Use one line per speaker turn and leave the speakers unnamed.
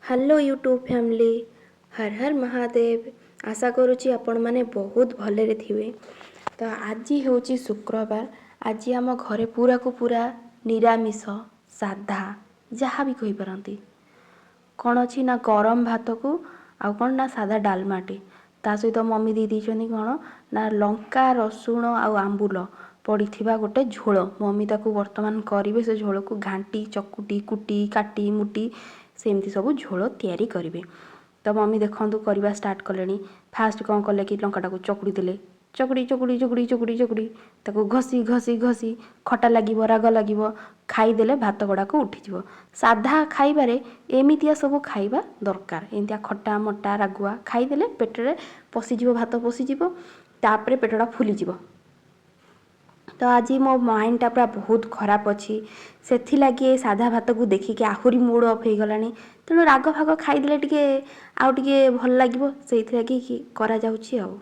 Hello YouTube family, Har Har Mahadev. ଆଶା କରୁଛି ଆପଣମାନେ ବହୁତ ଭଲରେ ଥିବେ। ତ ଆଜି ହେଉଛି ଶୁକ୍ରବାର। ଆଜି ଆମ ଘରେ ପୁରାକୁ ପୁରା ନିରାମିଷ, ସାଧା ଯାହା ବି କହିପାରନ୍ତି। କ'ଣ ଅଛି ନା ଗରମ ଭାତକୁ ଆଉ କ'ଣ ନା ସାଧା ଡାଲମାଟେ। ତା ସହିତ ମମି ଦେଇ ଦେଇଛନ୍ତି କ'ଣ ନା ଲଙ୍କା, ରସୁଣ ଆଉ ଆମ୍ବୁଲ ପଡ଼ିଥିବା ଗୋଟେ ଝୋଳ। ମମି ତାକୁ ବର୍ତ୍ତମାନ କରିବେ। ସେ ଝୋଳକୁ ଘାଣ୍ଟି ଚକୁଟି, କୁଟି କାଟି ମୁଟି ସେମିତି ସବୁ ଝୋଳ ତିଆରି କରିବେ। ତ ମମି ଦେଖନ୍ତୁ କରିବା ଷ୍ଟାର୍ଟ କଲେଣି। ଫାଷ୍ଟ କ'ଣ କଲେ କି ଲଙ୍କାଟାକୁ ଚକୁଡ଼ି ଦେଲେ, ଚକୁଡ଼ି ଚକୁଡ଼ି ଚକୁଡ଼ି ଚକୁଡ଼ି ଚକୁଡ଼ି ତାକୁ ଘଷି ଘଷି ଘଷି। ଖଟା ଲାଗିବ, ରାଗ ଲାଗିବ, ଖାଇଦେଲେ ଭାତ ଗୁଡ଼ାକ ଉଠିଯିବ। ସାଧା ଖାଇବାରେ ଏମିତିଆ ସବୁ ଖାଇବା ଦରକାର। ଏମିତିଆ ଖଟା ମଟା ରାଗୁଆ ଖାଇଦେଲେ ପେଟରେ ପଶିଯିବ, ଭାତ ପଶିଯିବ, ତାପରେ ପେଟଟା ଫୁଲିଯିବ। ତ ଆଜି ମୋ ମାଇଣ୍ଡଟା ପୁରା ବହୁତ ଖରାପ ଅଛି, ସେଥିଲାଗି ଏ ସାଧା ଭାତକୁ ଦେଖିକି ଆହୁରି ମୁଡ଼୍ ଅଫ୍ ହେଇଗଲାଣି। ତେଣୁ ରାଗ ଫାଗ ଖାଇଦେଲେ ଟିକେ ଆଉ ଟିକେ ଭଲ ଲାଗିବ, ସେଇଥିଲାଗି କରାଯାଉଛି ଆଉ।